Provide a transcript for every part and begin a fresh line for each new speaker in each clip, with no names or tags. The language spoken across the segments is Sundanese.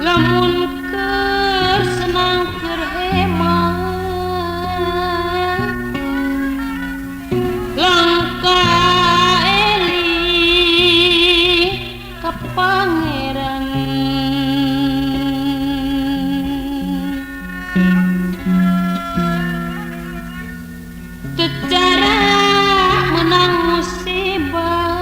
Lamun keur senang keur hemat langka eling ka pangeran teu cara menang musibah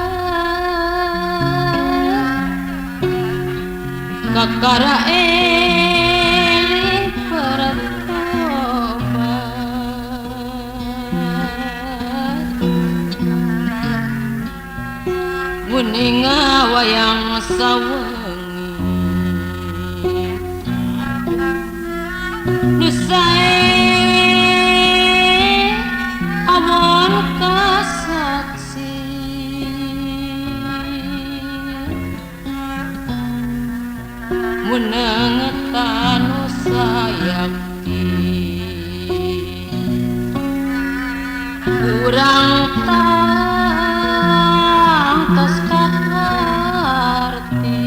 kakara eling pertobat nguninga wayang sawengi nu sae awon kasaksi menang tanu sayakti urang tangtos kaharti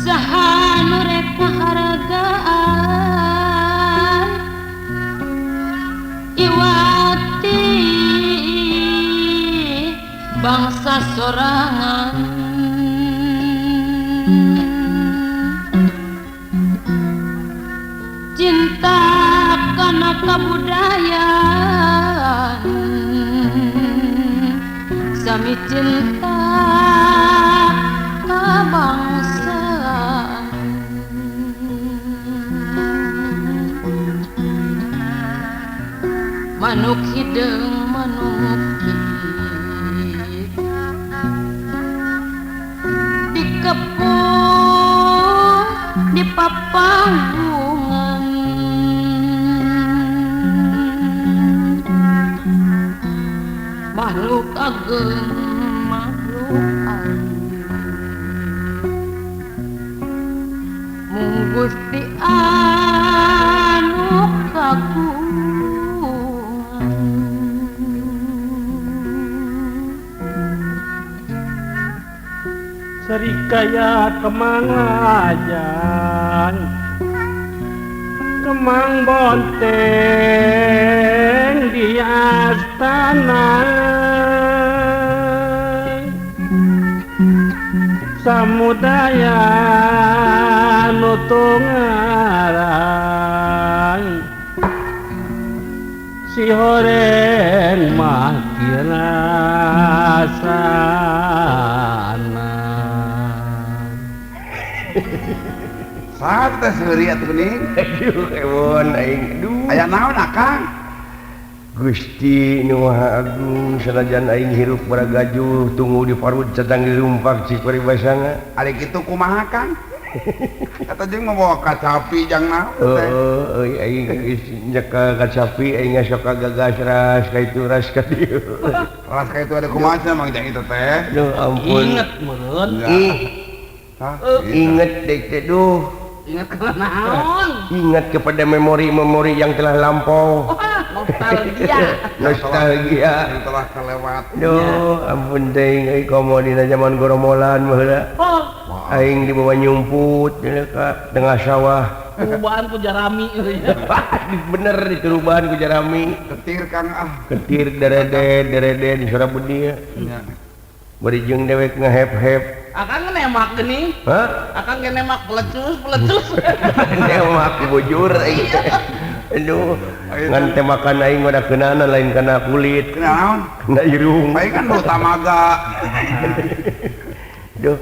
saha nu rek ngahargaan iwati bangsa sorangan cinta kana kabudayaan sami cinta ka bangsaan manuk hideung manuk dikepung di papanggungan makhluk ageng makhluk alit mung Gusti anu kagungan.
Serikaya kemang ajan kemang bonteng di astana samudaya nu tungaran si horeng mah kirasana.
Saat teh seuri atuh geuning.
Aduh ewon aing aduh.
Aya naon akang?
Gusti nu Maha Agung sanajan aing hirup baragajuh tunggu di parut catang dirumpak cik paribasana.
Ari kitu kumaha Kang? Kata jeung mawa kacapi jang naon teh?
Heueuh euy aing geus nyekel kacapi aing sok kagagas ras ka itu ras ka dieu.
Ras ka itu ada kumaha cenah Mang Jang itu teh?
Duh ampun.
Inget meureun.
Ih. Ingat deh teh duh.
Ingat ke naon?
Ingat kepada memori-memori yang telah lampau.
Oh, nostalgia.
Nostalgia
yang telah kelewat.
Duh, ampun teh euy komo dina zaman goromolan baheula.
Oh.
Aing dibawa nyumput dina ka tengah sawah.
Perubahan ku jarami.
Bener diterubahan ku jarami.
Ketir Kang ah.
Ketir derede derede di Surabaya.
Nya.
Bari jeung dewek ngehep-hep.
Akang nemak geuning.
Hah?
Akang ge nemak pelecus, pelecus.
Nemak bujur aing. Aduh, ngan temakan aing mah da keunana lain kana kulit.
Kana naon?
Kana irung.
Aing kan tamaga.
Duh,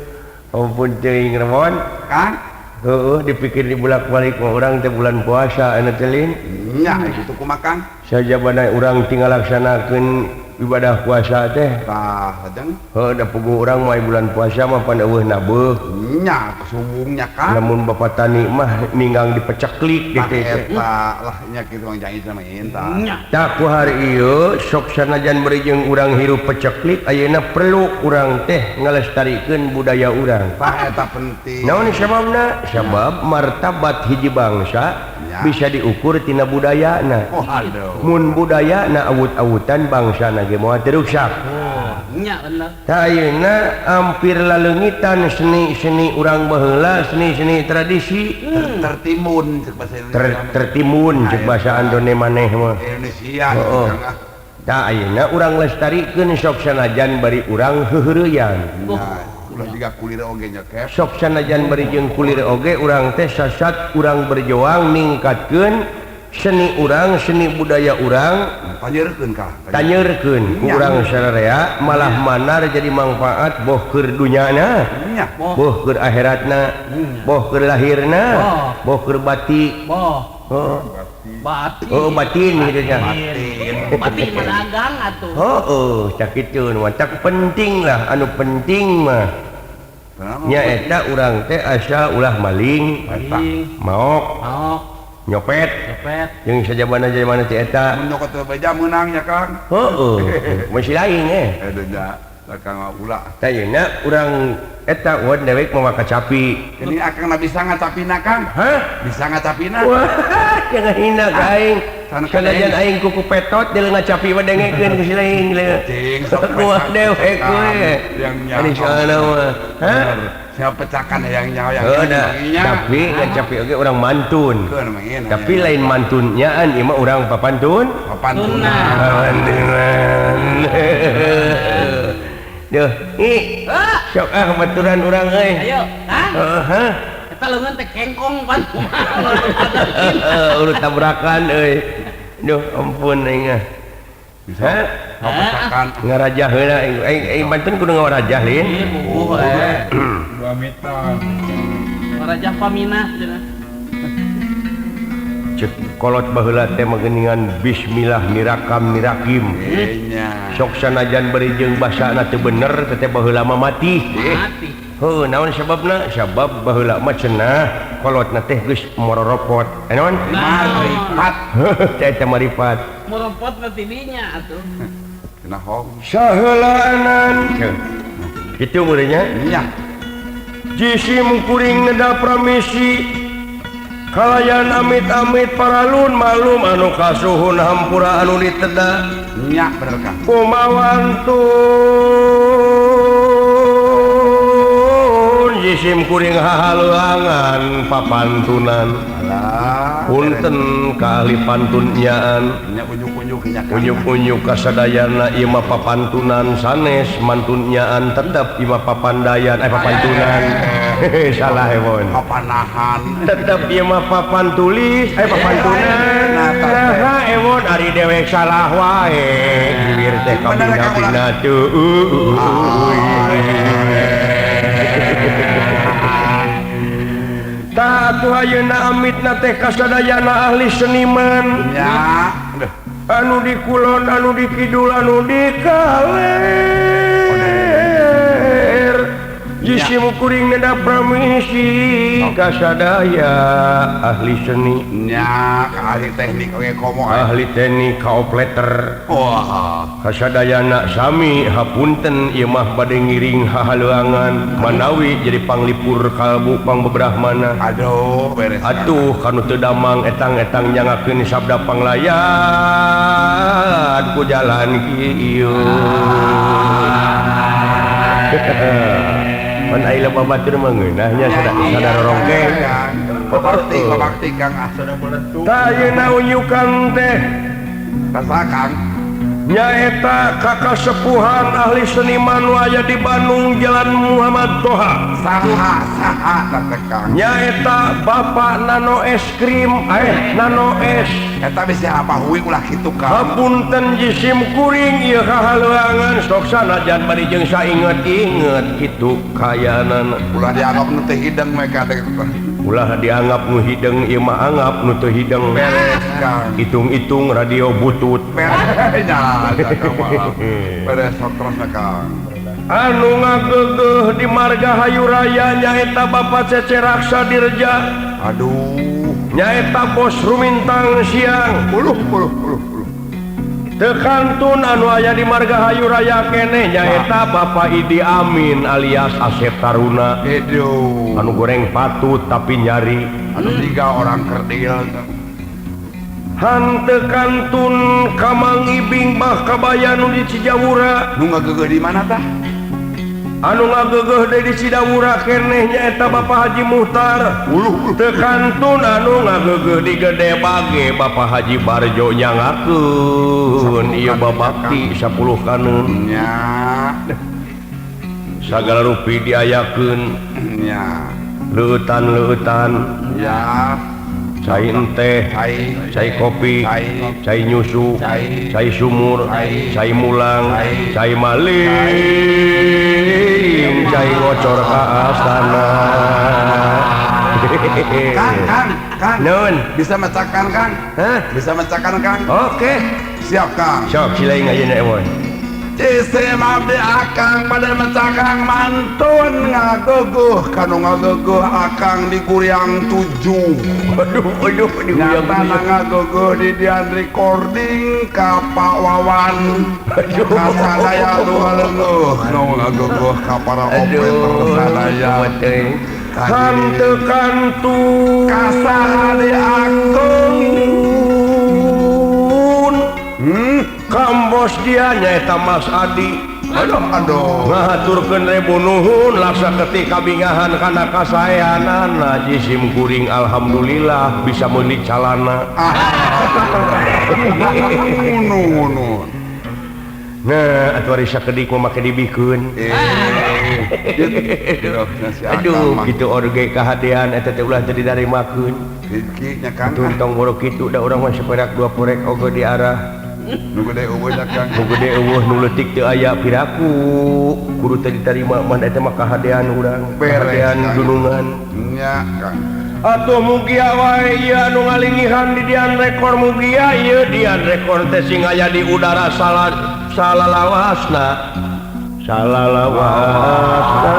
ampun teuing remon.
Kang?
Heueuh dipikir dibulak-balik mah urang teh bulan puasa anu teh lin.
Nya kitu kumaha Kang?
Sajabana urang tinggal laksanakeun ibadah puasa teh.
Tah, jang.
Heuh da puguh urang mah bulan puasa mah pan eueuh nabeuh.
Nya suwungnya Kang.
Lamun bapak tani mah ninggang dipeceklik
teh
teh.
Eta lah nya kitu Mang Jang sama eta.
Tah ku hari ieu sok sanajan beri jeung urang hirup peceklik ayeuna perlu urang teh ngalestarikeun budaya urang.
Tah eta penting.
Naon sababna? Sabab martabat hiji bangsa bisa diukur tina budayana.
Oh, aduh.
Mun budayana awut-awutan bangsana ge moal teu ruksak.
Nya bener.
Tah ayeuna hampir laleungitan seni-seni urang baheula, seni-seni tradisi
tertimbun cek bahasa Indonesia.
Tertimbun cek bahasa Andone maneh mah.
Indonesia.
Heeh. Tah ayeuna urang lestarikeun sok sanajan bari urang heuheureyan.
Ulah jiga kulir oge nya kep.
Sok sanajan bari jeung kulir oge urang teh sasat urang berjuang ningkatkeun seni urang, seni budaya urang
tanyeurkeun ka.
Tanyeurkeun ku urang sararea malah manar jadi manfaat boh keur dunyana, boh keur akhiratna, boh keur lahirna, boh keur bati. Boh.
Batin.
Oh, batin gitu nya.
Batin. Batin mah dagang atuh.
Heeh, sakitu nu matak penting lah, anu penting mah. Nya eta urang teh asa ulah maling, maok, nyopet, jeung sajabana-jabana ti eta.
Mun nyokot teh beja meunang nya Kang.
Heeh, masih lain eh.
Aduh nya, Kang ulah.
Tah ayeuna urang eta wan dewek mawa kacapi.
Ini akang na bisa ngacapina Kang?
Hah?
Bisa ngacapina?
Wah, jangan hina ka aing. Sanajan aing kuku petot deuleu ngacapi mah dengekeun ku si lain leuh.
Cing sok
kuah dewek we.
Yang nyaho.
Ani soalna mah. Hah?
Siapa pecakan yang nyaho yang
tapi ngacapi oge urang mantun. Tapi lain mantunnyaan ieu mah urang papantun.
Papantunan.
Papantunan. Duh, ih. Sok ah baturan urang euy.
Ayo, Kang.
Heeh.
Eta leungeun teh kengkong pan kumaha.
Urut tabrakan euy. Duh, ampun aing ah.
Bisa. Pecakan
ngarajah heula aing. Aing mantun kudu ngarajah lin.
Ieu bubuh eh.
2 meter.
Ngarajah paminah cenah.
Cek kolot baheula teh mageningan bismillah nirakam nirakim. Sok sanajan bari jeung basana teu bener teh baheula mah mati.
Mati.
Heuh, naon sababna? Sabab baheula mah cenah kolotna teh geus mororopot. Eh naon?
Marifat.
Teh eta marifat.
Moropot mah tidinya atuh.
Cenah hong.
Saheulaanan. Kitu meureunnya?
Nya.
Jisim kuring neda pramisi. Kalayan amit-amit paralun malum anu kasuhun hampura anu diteda
nya bener Kang.
Kumawantun jisim kuring hahaluangan papantunan.
Alah,
punten ka ahli pantunnyaan
nya unjuk-unjuk nya Kang.
Unjuk-unjuk kasadayana ieu mah papantunan sanes mantunnyaan tetep ieu mah papandayan papantunan. Salah ewon.
Papanahan.
Tetep ieu mah papan tulis, papantunan. Nah, ewon ari dewek salah wae. Gilir teh kabina-bina teu. Tah atuh ayeuna amitna teh kasadayana ahli seniman.
Nya.
Anu di kulon, anu di kidul, anu di kaler. Jisim kuring neda pramisi kasadaya ahli seni
nya ahli teknik oge komo
ahli teknik kaopleter.
Wah,
kasadayana sami hapunten ieu mah bade ngiring hahaleuangan manawi jadi panglipur kalbu pangbebrahmana.
Aduh beres.
Atuh kanu teu damang etang-etang nyangakeun sabda panglayan ku jalan kieu. Pan ai loba batur mah ngeunah nya sada rorongkeng.
Babakti babakti Kang ah sada beletuk.
Tah ayeuna unyukan teh
rasa Kang.
Nyaeta kakasepuhan ahli seniman nu aya di Bandung Jalan Muhammad Toha.
Saha saha teh Kang.
Nyaeta Bapak Nano Es Krim Nano Es.
Eta bisi apa huwi ulah kitu Kang.
Hapunten jisim kuring ieu kahaleuangan sok sanajan bari jeung sainget-inget kitu kayaanana.
Ulah dianggap nu teu hideng mereka teh.
Ulah dianggap nu hideng ieu mah anggap nu teu hideng.
Beres Kang.
Hitung-hitung radio butut.
Beres nya beres sok terus Kang.
Anu ngagegeuh di marga Hayu Raya nyaeta Bapak Cece Raksa Dirja.
Aduh.
Nyaeta Bos Rumintang Siang.
Uluh uluh uluh uluh.
Teu kantun anu aya di marga Hayu Raya keneh nyaeta Bapak Idi Amin alias Asep Taruna.
Aduh.
Anu goreng patut tapi nyari.
Anu tiga orang kerdil.
Hanteu kantun ka Mang Ibing bah kabaya nu di Cijawura.
Nu ngageugeih di mana tah?
Anu ngageugeih deui di Cidawura keneh nyaeta Bapak Haji Muhtar. Teu kantun anu ngageugeih di Gede Bage Bapak Haji Barjo nyangakeun ieu babakti 10 kaneun.
Nya.
Sagala rupi diayakeun.
Nya.
Leutan-leutan.
Ya.
Cai enteh, cai kopi, cai nyusu, cai sumur, cai mulang, cai maling, cai ngocor ka astana.
Kang, Kang, Kang.
Nun.
Bisa mecakan, Kang?
Hah?
Bisa mecakan, Kang?
Oke.
Siap, Kang.
Siap, silain aja nek woy.
Jisim abdi akang pada mecakang mantun ngageugeuh kanu ngageugeuh akang di Guriang 7.
Aduh, aduh, di Guriang
7. Nyatana ngageugeuh di Dian Recording ka Pak Wawan. Ka sadaya nu ngaleungeuh nu ngageugeuh ka para operator sadaya.
Hanteu kantun
ka saha di akung.
Kambos dia nyaeta Mas Adi.
Aduh, aduh.
Ngahaturkeun rebu nuhun laksa ketika bingahan kana kasaeanana jisim kuring alhamdulillah bisa meuli calana.
Nuhun.
Nah, atuh ari sakedik mah make dibikeun. Aduh, kitu orge kahadean eta teh ulah teu didarimakeun.
Rezeki nya Kang.
Tong boro kitu da urang mah saperak dua porek oge diarah.
Nu gede eueuh nya Kang.
Nu gede eueuh nu leutik teu aya piraku kudu teu ditarima mah eta mah kahadean urang, kahadean dunungan.
Nya Kang.
Atuh mugia wae ieu anu ngalingihan di Dian Rekor mugia ieu Dian Rekor teh sing aya di udara salalawasna. Salalawasna.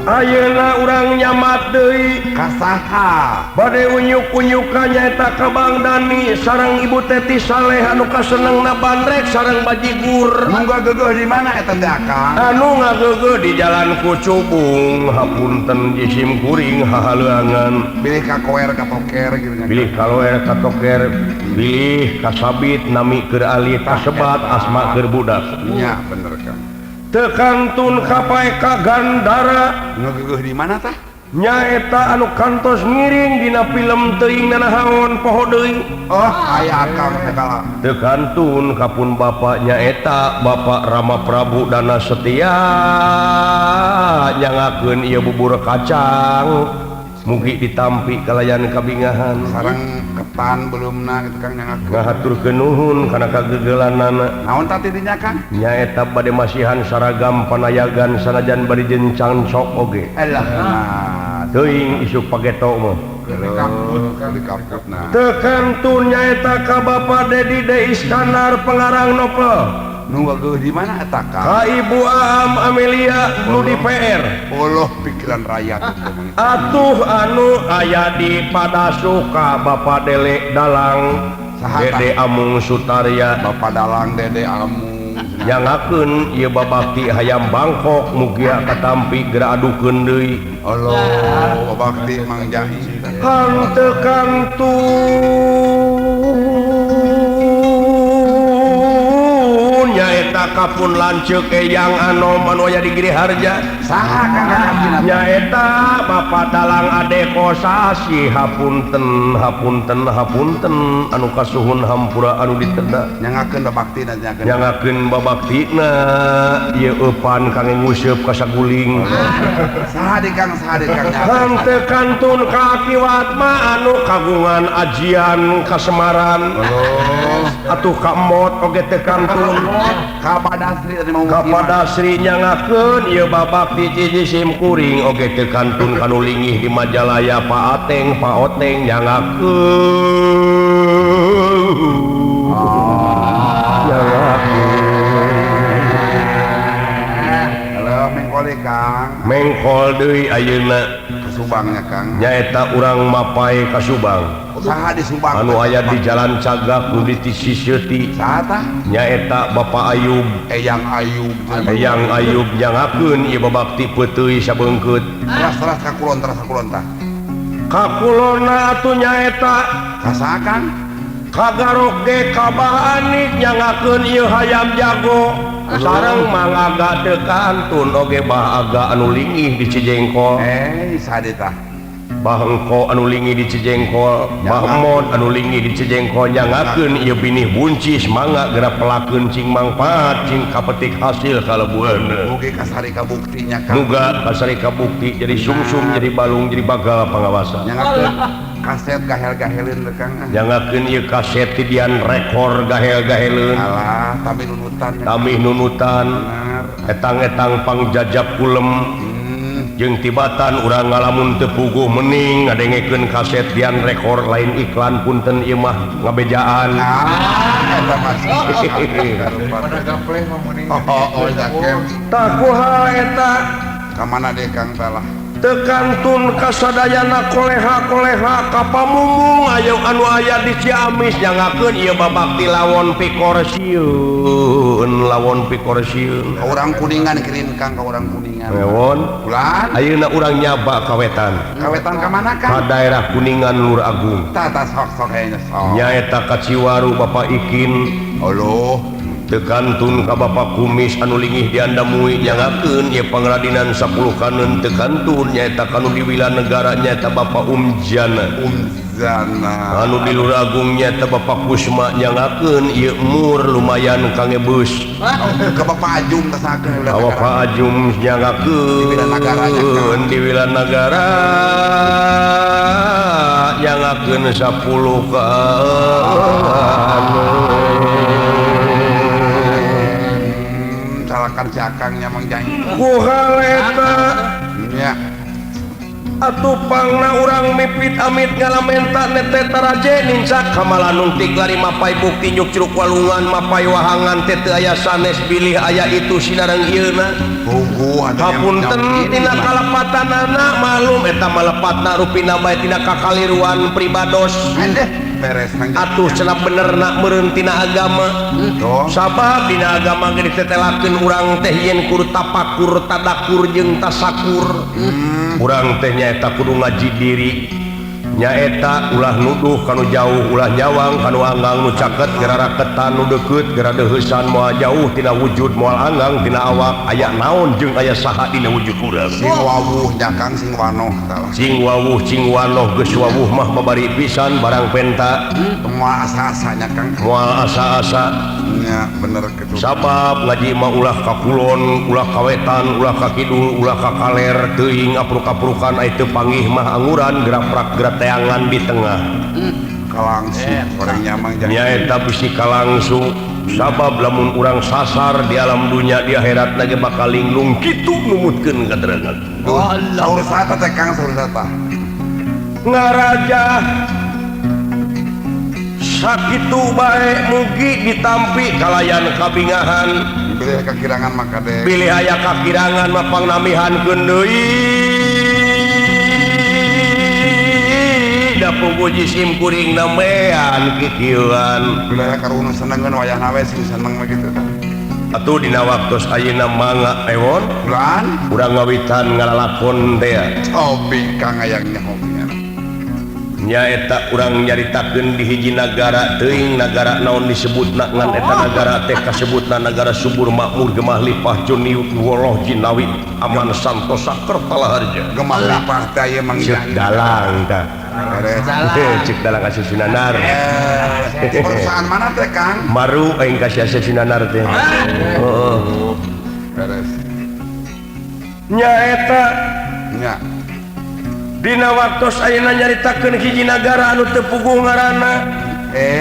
Ayeuna urang nyamat deui
ka saha?
Bade unyuk-unyukan nyaeta ka Bang Dani sareng Ibu Teti Saleh anu kasenengna bandrek sareng bajigur.
Nu ngageugeih di mana eta teh Akang?
Anu ngageugeih di Jalan Kucubung, hapunten jisim kuring hahaleuangan.
Bilih ka koer ka toker kitu nya.
Bilih ka koer ka toker, bilih ka sabit nami keur alit kasebat asma keur budak.
Nya bener Kang.
Teu kantun ka pae ka Gandara.
Ngageugeih di mana tah?
Nyaeta anu kantos ngiring dina film teuing nanahaon poho deui.
Oh, aya Akang teh kala.
Teu kantun ka pun bapa nyaeta Bapak Rama Prabu Dana Setia nyangakeun ieu bubur kacang. Mugi ditampi kalayan kabingahan.
Sareng ketan belumna kitu Kang nyangakeun.
Ngahaturkeun nuhun kana kagegelanana.
Naon tah ti dinya Kang?
Nyaeta bade masihan saragam panayagan sanajan bari jeung cangcok oge.
Alah. Nah,
teuing isuk pageto mah.
Kaputna.
Teu kantun nyaeta ka Bapak Dedi D Iskandar pengarang novel.
Nu ngageuh di mana eta Kang?
Ka Ibu Aam Amelia nu di PR.
Allah pikiran rakyat.
Atuh anu aya di Padasuka Bapak Dele Dalang Dede Amung Sutarya.
Bapak Dalang Dede Amung
nyangakeun ieu babakti hayam Bangkok mugia katampi geura adukeun deui.
Allah babakti Mang Jahi.
Hanteu kantun nyaeta kapun lanceuk eyang anom anu aya di Giri Harja.
Saha Kang kakapina?
Nyaeta Bapak Dalang Ade Kosasi hapunten hapunten hapunten anu kasuhun hampura anu diteda.
Nyangakeun babaktina
nyangakeun babaktina ieu eupan kangge nguseup ka saguling.
Saha di Kang saha di Kang?
Hanteu kantun ka akiwat mah anu kagungan ajian kasemaran. Atuh ka emot oge teu kantun. Kapadasri nyangakeun ieu babakti jisim kuring oge teu kantun kanu lingih di Majalaya Pak Ateng Pak Oteng nyangakeun.
Halo mengkol Kang.
Mengkol deui ayeuna
ka Subang nya Kang.
Nyaeta urang mapai ka Subang.
Saha di Subang?
Anu aya di Jalan Cagak nu di Siseuti.
Saha tah?
Nyaeta Bapak Ayub.
Eyang Ayub.
Eyang Ayub nyangakeun ieu babakti peuteuy sabeungkeut.
Teras-teras ka kulon, teras ka kulon tah.
Ka kulonna atuh nyaeta
ka saha Kang?
Ka Garok ge ka Bah Anik nyangakeun ieu hayam jago. Sareng Mang Aga teu kaantun oge Bah Aga anu linggih di Cijengkol.
Saha tah?
Bah Engko anu linggih di Cijengkol, Bah Emon anu linggih di Cijengkol nyangakeun ieu binih buncis mangga geura pelakeun cing mangpaat cing kapetik hasil kalebueun.
Mugi kasari kabuktinya Kang.
Muga kasari kabukti jadi sumsum jadi balung jadi bagal pangawasan.
Nyangakeun kaset gahel-gaheleun teh Kang.
Nyangakeun ieu kaset ti Dian rekor gahel-gaheleun.
Alah, tami nunutan.
Tami nunutan. Etang-etang pangjajap kulem. Jeung tibatan urang ngalamun teu puguh mening ngadengekeun kaset Dian rekor lain iklan punten ieu mah ngabejaan.
Eta mah. Oh,
tah kuha eta?
Ka mana deui Kang talah?
Tekantun kasadayana koleha-koleha ka pamumung ayo anu aya di Ciamis nyangakeun ieu babakti lawon pikorsieun lawon pikorsieun.
Ka urang Kuningan kirim Kang, ka urang Kuningan.
Lewon
Bulan
ayeuna urang nyaba kawetan.
Kawetan ka mana Kang?
Ka daerah Kuningan Lur Agung.
Tah tah sok-sok kayaknya sok.
Nyaeta ka Ciwaru Bapak Ikin.
Aloh.
Tekantun ka Bapak Kumis anu linggih diandamui nyangakeun ieu pangradinan 10 kaneun tekantun nyaeta kanu di Wilanegara nyaeta Bapak Umjana.
Umjana.
Anu di Lur Agung nyaeta Bapak Kusma nyangakeun ieu mur lumayan kangge beus.
Ka Bapak Ajum tasakeun.
Ka Bapak Ajum nyangakeun di Wilanegara nyangakeun 10 kaneun.
Salakan si akangnya Mang Jai.
Kuhaleta
nya.
Atuh pangna urang mipit amit ngalamenta nete taraje nincak kamalanung tiklari mapai bukti nyuk curug walungan mapai wahangan teh teu aya sanes bilih aya itu sinareng ieuna.
Puguh
hapunten tina kalepatanana malum eta malepatna rupina bae tina kakaliruan pribados.
Beres
atuh cenah benerna meureun tina agama. Sabab dina agama ge ditetelakeun urang teh yen kudu tapakur tadakur jeung tasakur. Urang teh nyaeta kudu ngaji diri. Nyaeta ulah nuduh kanu jauh ulah nyawang kanu anggang nu caket geura raketan nu deukeut geura deuheusan moal jauh tina wujud moal anggang tina awak aya naon jeung aya saha dina wujud urang.
Sing wawuh nya Kang sing wanoh tah.
Sing wawuh sing wanoh geus wawuh mah babari pisan barang penta.
Moal asa-asa nya Kang.
Moal asa-asa.
Nya bener kitu.
Sabab ngaji mah ulah ka kulon, ulah ka wetan, ulah ka kidul, ulah ka kaler teuing apruk-aprukan aya teu panggih mah anguran graprak grateangan di tengah.
Kalangsu orang nyamang
nyaeta bisi kalangsu. Sabab lamun urang sasar di alam dunya di akhirat lagi bakal linglung kitu numutkeun katerangan.
Saur sata teh Kang, saur sata.
Ngaraja sakitu bae mugi ditampi kalayan kabingahan.
Bilih kakirangan maka deh.
Bilih aya kakirangan mah pangnamihankeun deui. Da puguji sim kuring nambean kikieuan.
Bilih aya karunu senengeun wayahna we sing seneng mah kitu tah.
Atuh dina waktos ayeuna mangga ewon
bulan
urang ngawitan ngalalakon teh.
Hobi Kang hayang nyaho.
Nyaeta urang nyaritakeun di hiji nagara teuing nagara naon disebutna ngan eta nagara teh kasebutna nagara subur makmur gemah lipah joni woloh jinawi aman santosa kertalaharja.
Gemah lipah teh ieu Mang
Cek dalang tah. Cek dalang ka Sunanar.
Perusahaan mana teh Kang?
Maru aing ka Sunanar teh. Heeh.
Beres.
Nyaeta
nya
dina waktos ayeuna nyaritakeun hiji nagara anu teu puguh ngaranna.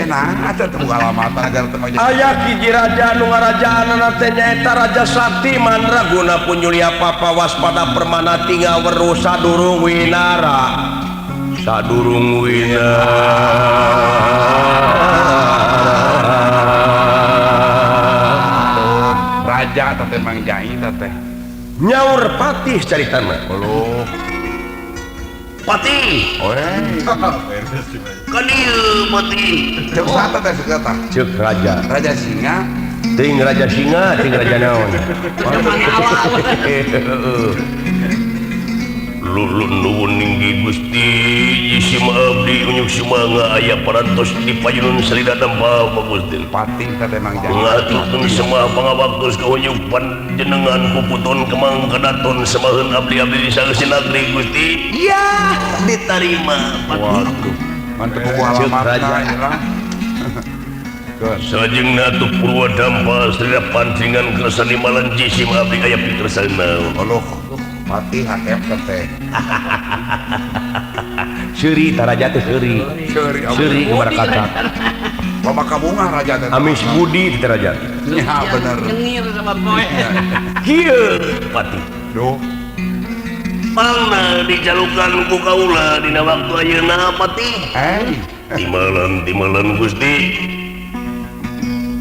Nah teu puguh alamat nagara teh mah.
Aya hiji raja anu ngarajaanana teh nyaeta Raja Sakti Mandraguna Punyulia Papa waspada permana tinggal weruh sadurung winara. Sadurung winara.
Raja teh Mang Jai teh.
Nyaur patih caritana.
Uluh.
Patih. Ka dieu patih.
Cek sata teh segata.
Cek raja.
Raja singa.
Ting raja singa, ting raja naon. Lulun nuwun ninggi Gusti jisim abdi unyuk sumanga aya parantos di payunun salida dampa Gusti.
Patih teh Mang Jang.
Ngaturkeun semah pangawaktos ka unyuk panjenengan puputon kemang kadaton semaheun abdi-abdi di sageus nagri Gusti. Iya, diterima patih.
Waduh, mantep buah alamatna.
Salajengna atuh Purwa Dampa salida pancingan kersa nimalan jisim abdi aya pikersana naon.
Uluh. Patih hakep teh.
Seuri ta raja teh seuri. Seuri barakata.
Loba kabungah raja teh.
Amis budi teh raja.
Ya bener.
Nyengir sama poe.
Kieu patih.
Duh.
Pangna dijalukan ku kaula dina waktu ayeuna patih. Timalan Gusti.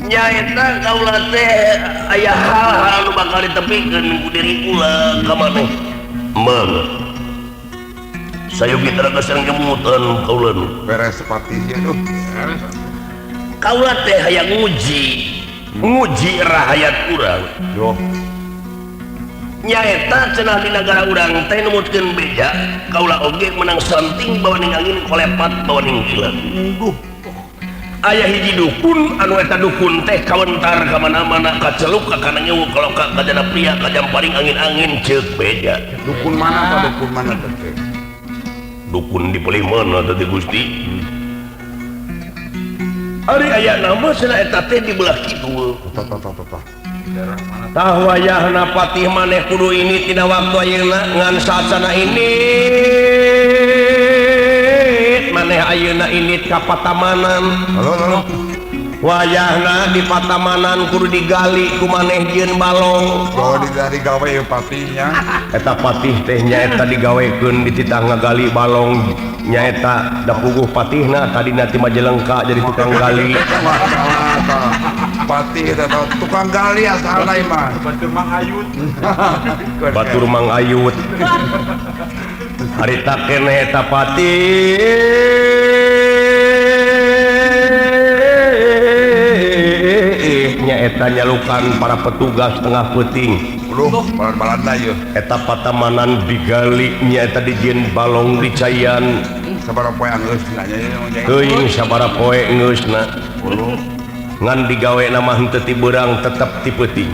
Nyaeta kaula teh aya hal-hal nu bakal ditepikeun ku diri kula ka maneh. Mangga. Sayogi teraga sareng kemutan kaula nu.
Beres patih ieu duh.
Kaula teh hayang nguji, nguji rahayat urang.
Duh.
Nyaeta cenah di nagara urang teh numutkeun beja, kaula oge menang santing bawa ning angin kolepat bawa ning kilat.
Duh.
Aya hiji dukun anu eta dukun teh kawentar ka mana-mana kaceluk ka kana nyewu kaloka ka jana pria ka jamparing angin-angin ceuk beja.
Dukun mana ta dukun mana teh?
Dukun di palih mana teh Gusti? Ari aya nama cenah eta teh di belah kidul.
Tah.
Tah wayahna patih maneh kudu ini tina waktu ayeuna ngan sacana ini maneh ayeuna ini ka patamanan.
Halo.
Wayahna di patamanan kudu digali ku maneh jieun balong.
Oh, digawe patihnya.
Eta patih teh nyaeta digawekeun dititah ngagali balong nyaeta da puguh patihna tadina ti Majalengka jadi tukang gali.
Patih eta tukang gali asalna mah.
Batur Mang Ayut.
Batur Mang Ayut. Harita keneh eta patih nyaeta nyalukan para petugas tengah peuting.
Uluh, balan-balanna ieu.
Eta patamanan digali nyaeta dijieun balong dicayan.
Sabaraha poe geus nya ieu.
Teuing sabaraha poe geusna.
Uluh.
Ngan digawe mah henteu ti beurang tetep ti peuting.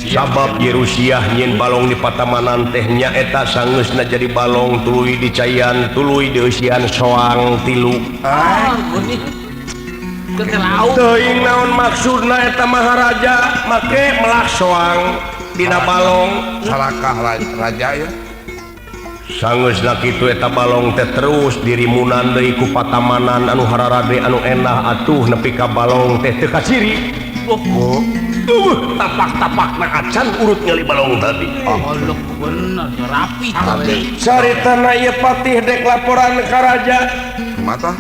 Sabab Yerusiah nyin balong di patamanan teh nyaeta sangeusna jadi balong tuluy dicayan tuluy dieusian soang tilu. Teuing naon maksudna eta maharaja make melak soang dina balong.
Salakah raja ya.
Sangeusna kitu eta balong teh terus dirimunan deui ku patamanan anu hararade anu enah atuh nepi ka balong teh teu kaciri. Tapak-tapak na acan urut ngali balong tadi.
Oh, bener rapi.
Caritana ieu patih dek laporan ka raja.
Mata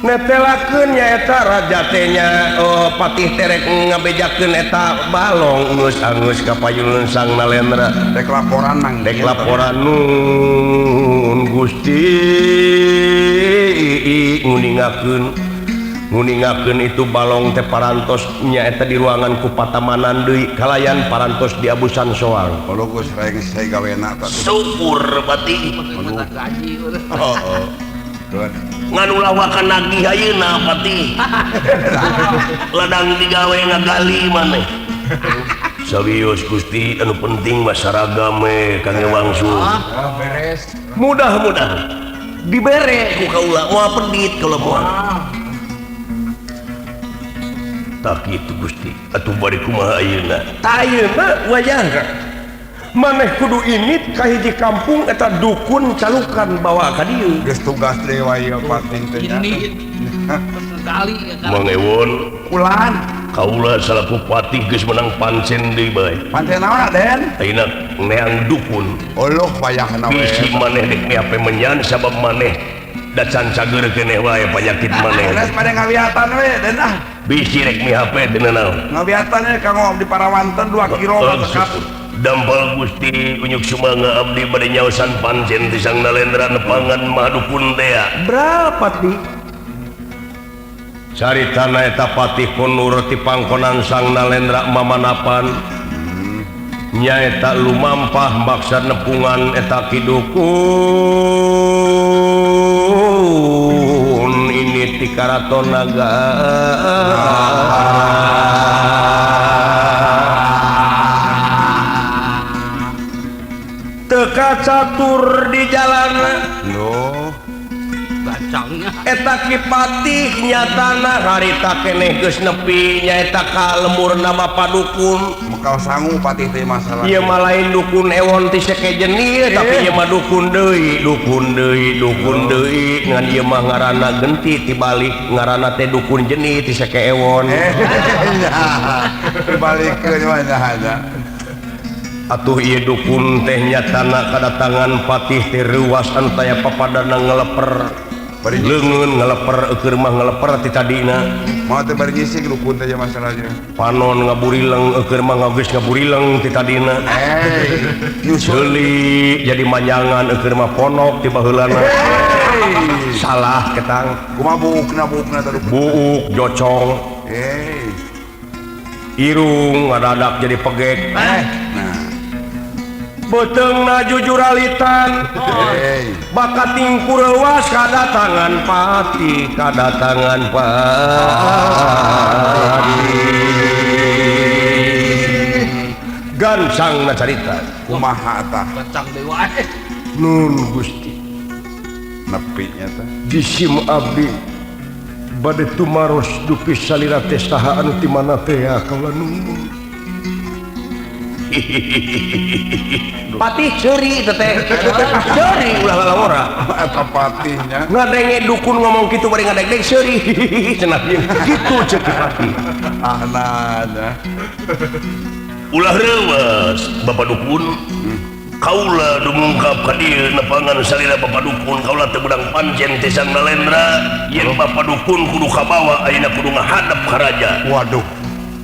netelakeun nyaeta raja teh nya patih terek ngabejakeun eta balong geus anggeus ka payunun sang nalendra.
Dek laporan mang.
Dek laporan nun Gusti nguningakeun itu balong teh parantos nyaeta di ruangan ku patamanan deui kalayan parantos di abusan soang.
Kalau geus reng saya gawena tah.
Syukur patih.
Heeh.
Ngan ulah wakan nagih ayeuna patih. Ladang digawe ngagali maneh. Serius Gusti anu penting mah saragam we kangge wangsul.
Beres.
Mudah-mudahan dibere ku kaula moal pedit kaula moal. Tak kitu Gusti, atuh bari kumaha ayeuna? Tah ayeuna wayahna maneh kudu init ka hiji kampung eta dukun calukan bawa ka dieu.
Geus tugas deui wae ieu patih teh nya.
Mang Ewon
kulan
kaula salaku patih geus menang pancen deui bae.
Pancen naon Aden?
Ayeuna neang dukun.
Uluh wayahna we.
Bisi maneh dek miape menyan sabab maneh da can cager keneh wae panyakit maneh.
Geus maneh ngawiatan we Den ah.
Bisi rek mihape teu naon.
Ngawiatan we kanggo di Parawanten 2 kilo sekat.
Dampal Gusti unyuk sumangga abdi bade nyaosan pancen ti Sang Nalendra nepangan Mahadukun tea. Berapa ti? Caritana eta Patih Konur ti pangkonan Sang Nalendra mamanapan. Nyaeta lumampah maksa nepungan eta Ki Dukun ini ti Karaton Naga. Teka catur di jalan
loh
bacangnya
eta Ki Patih nyatana harita keneh geus nepi nyaeta ka lemur nama padukun
bekal sangu patih teh masalah
ieu mah lain dukun ewon ti sekejen ieu tapi ieu mah dukun deui dukun deui dukun deui ngan ieu mah ngaranna genti tibalik ngaranna teh dukun jeni ti seke ewon
dibalikeun mah nya.
Atuh ieu dukun teh nyatana kadatangan patih teh reuwas anu taya papadana ngeleper leungeun ngeleper eueur mah ngeleper ti tadina
mah teh bari ngising dukun teh masalahnya
panon ngaburileng eueur mah geus ngaburileng ti tadina seuli jadi manyangan eueur mah ponok ti baheulana salah ketang
kumaha buukna buukna teh
buuk jocong irung ngadadak jadi pegek beuteungna jujuralitan bakat tingkur reuwas kadatangan patih kadatangan patih gancangna carita
kumaha tah
gancang deui wae
nun Gusti
nepi nya tah
disim abdi bade tumaros dupi salira teh saha anu ti mana teh kaula nun. Patih seuri teh seuri ulah lalawora
eta patihnya
ngadenge dukun ngomong kitu bari ngadegdeg seuri cenah kitu ceuk patih
ahnana
ulah reuwas Bapak dukun kaula dumungkap ka dieu nepangan salira Bapak dukun kaula teu beunang pancen ti Sang Nalendra yen Bapak dukun kudu kabawa ayeuna kudu ngahadep ka raja.
Waduh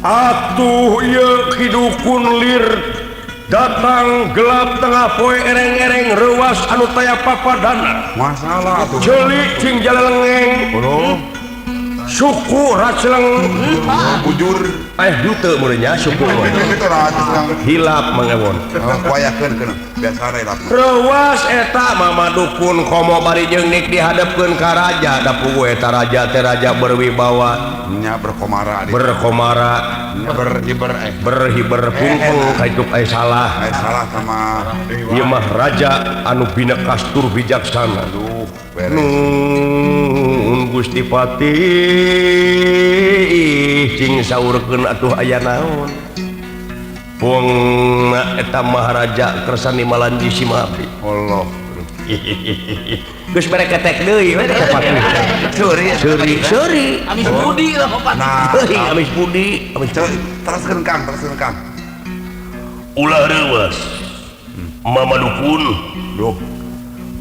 atuh ieu Ki Dukun lir datang gelap tengah poe ereng-ereng reuwas anu taya papadana
masalah atuh
ceuli cing jalalengeng suku raceleng
bujur
henteu meureun suku hilap mangewon
wayakeun keun biasa hilap
reuwas eta mama dukun komo bari jeung nik dihadepkeun ka raja da puguh eta raja teh raja berwibawa
nya berkomara
berkomara
berhiber
berhiber pungpung kaitu aya salah
salah sama
ieu mah raja anu bina kastur bijaksana.
Aduh beres
nun Gusti Patih cing saurkeun atuh aya naon pungna eta maharaja kersani malanji si mapi
Allah
geus mere ketek deui we teh Patih
seuri
seuri seuri
amis budi lah Patih
nah
amis budi amis
teruskeun Kang teruskeun Kang
ulah reuwas Mama dukun
duh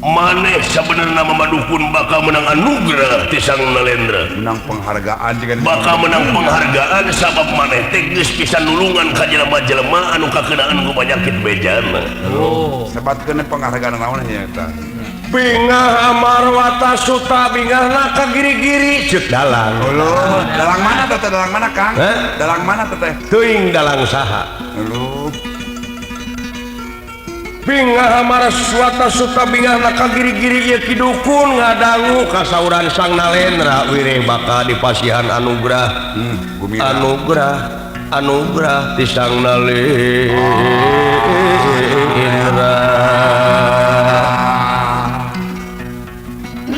maneh sabenerna Mama dukun bakal menang anugerah ti Sang Nalendra
menang penghargaan juga
bakal menang penghargaan sabab maneh teh geus pisan nulungan ka jelema-jelema anu kakeunaan ku panyakit bejana.
Oh sebatkeun penghargaan naon nya eta
bingah amarwata suta bingahna ka giri-giri ceuk dalang.
Loh, dalang mana teh dalang mana Kang? Dalang mana teh?
Teuing dalang saha?
Loh.
Bingah amarwata suta bingahna ka giri-giri ieu Ki Dukun ngadangu kasauran Sang Nalendra wireh bakal dipasihan anugerah. Anugerah anugerah ti Sang Nalendra.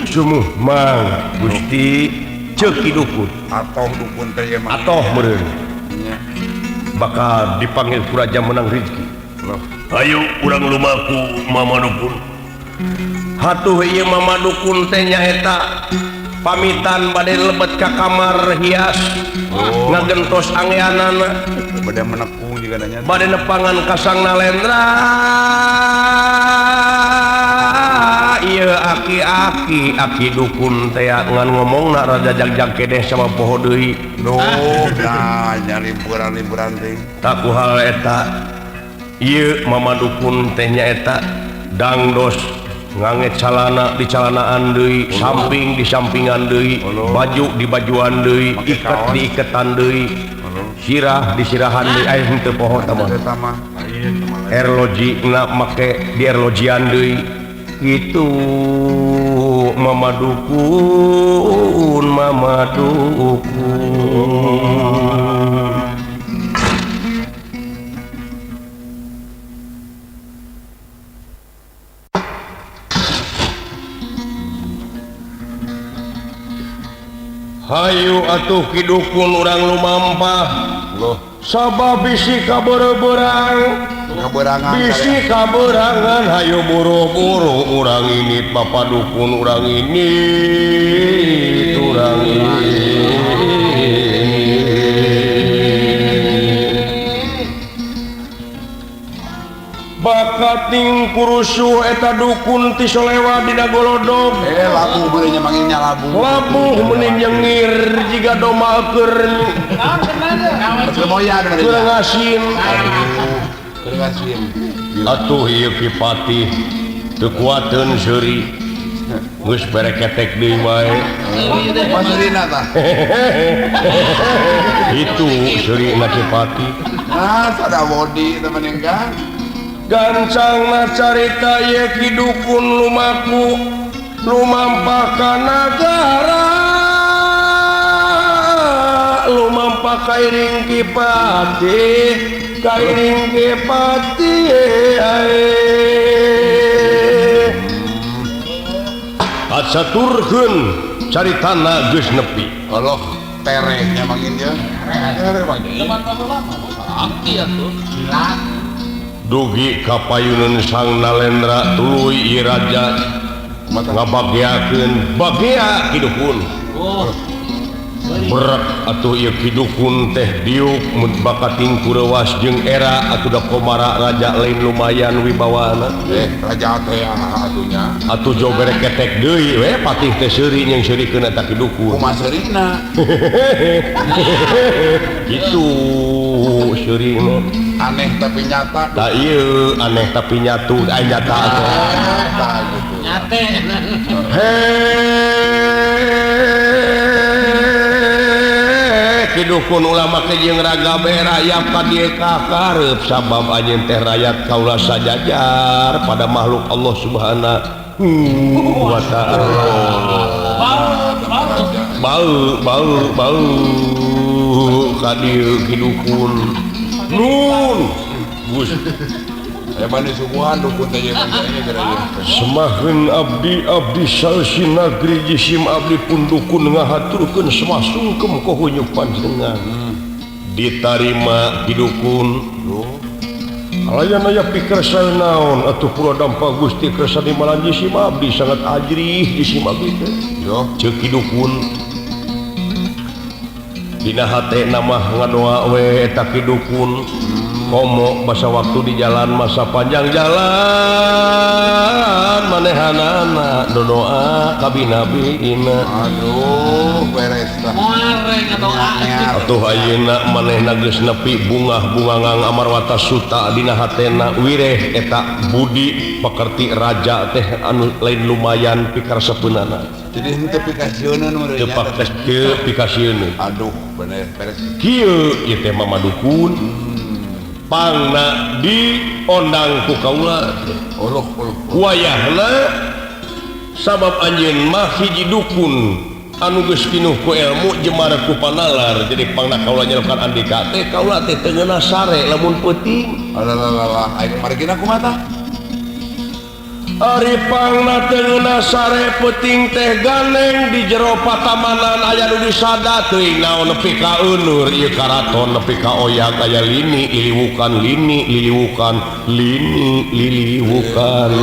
Sumuh mang Gusti ceuk Ki Dukun
atoh dukun teh ieu mah
atoh meureun bakal dipanggil ku raja menang rezeki. Ayo urang lumaku Mama Dukun. Hatuh ieu Mama Dukun teh nyaeta pamitan bade lebet ka kamar hias ngagentos angeanana
bade menekung juga nanya
bade nepangan ka Sang Nalendra. Ieu aki-aki aki dukun teh ngan ngomongna raja jagjag kedeh sama poho deui.
Duh, nah nya liburan-liburan teh.
Tak ku hal eta Ieu Mama Dukun teh nyaeta dangdos ngange calana di calanaan deui, samping di sampingan deui, baju di bajuan deui, iket di iketan deui, sirah di sirahan deui, aya henteu poho tah mah. Erloji na make di erlojian deui. Kitu Mama Dukun, Mama Dukun. Hayu atuh Ki Dukun urang lumampah.
Loh,
sabab bisi kabeurang bisi kaberangan hayu buru-buru urang ini Bapak Dukun urang ini urang ini. Bakating kurusuh eta dukun ti solewa dina golodog.
Labuh meuni nyamangin labuh.
Labuh meuni nyengir jiga domba keur. Kurang asin.
Kurang asin.
Atuh ieu Ki Patih teu kuateun seuri. Geus bereketek deui wae.
Pasurina tah.
Itu seurina Ki Patih.
Ah, sada wodi teman enggang.
Gancangna carita ye Ki Dukun lumaku lumampah ka nagara lumampah kairing Ki Patih kairing Ki Patih ae acaturkeun caritana geus nepi.
Allah terehnya mangin dia. Tereh mangin.
Aki atuh.
Dugi kapayuneun Sang Nalendra tuluy ieu raja ngabageakeun bagea Ki Dukun. Berat atuh ieu Ki Dukun teh diuk mun bakating kureuwas jeung era atuh da komara raja lain lumayan wibawana.
Raja teh atunya.
Atuh jo bereketek deui we patih teh seuri jeung seurikeun eta Ki Dukun.
Kumaha seurina?
Kitu seurina.
Aneh tapi nyata.
Tah ieu aneh tapi nyatu, ai nyata atuh.
Tah gitu.
Nyate.
Heh, Ki Dukun ulah make jeung raga be rayap ka dieu ka kareup sabab anjeun teh rayat kaula sajajar pada makhluk Allah Subhanahu wa ta'ala. Bau bau bau ka dieu Ki Dukun. Nun Gus
suguhan dukun teh
semaheun abdi abdi salsi nagri jisim abdi pun dukun ngahaturkeun semah sungkem ka hunyuk panjenengan. Ditarima Ki Dukun. Alayan aya pikersa naon atuh pura dampa Gusti kersa dimalan jisim abdi sangat ajrih jisim abdi teh. Ceuk Ki Dukun. Dina hate nama ngadoa we eta Ki Dukun komo masa waktu di jalan masa panjang jalan manehanana doa ka binabiina.
Aduh beres tah.
Atuh ayeuna manehna geus nepi bungah bungangang amarwata suta dina hatena wireh eta budi pekerti raja teh anu lain lumayan pikaresepeunana.
Jadi henteu pikasieun meureun nya.
Teu pikasieun.
Aduh bener beres.
Kieu ieu teh Mama Dukun. Pangna diondang ku kaula.
Allah Allah.
Wayahna sabab anjeun mah hiji dukun anu geus pinuh ku ilmu jemar ku panalar. Jadi pangna kaula nyelukan andika teh kaula teh teu ngeunah sare lamun peuting.
Alah aing margina kumaha tah?
Ari pangna teu ngeunah sare peuting teh ganeng di jero patamanan aya nu disada teuing naon nepi ka euneur ieu karaton nepi ka oyag aya lini liliwukan lini liliwukan lini liliwukan.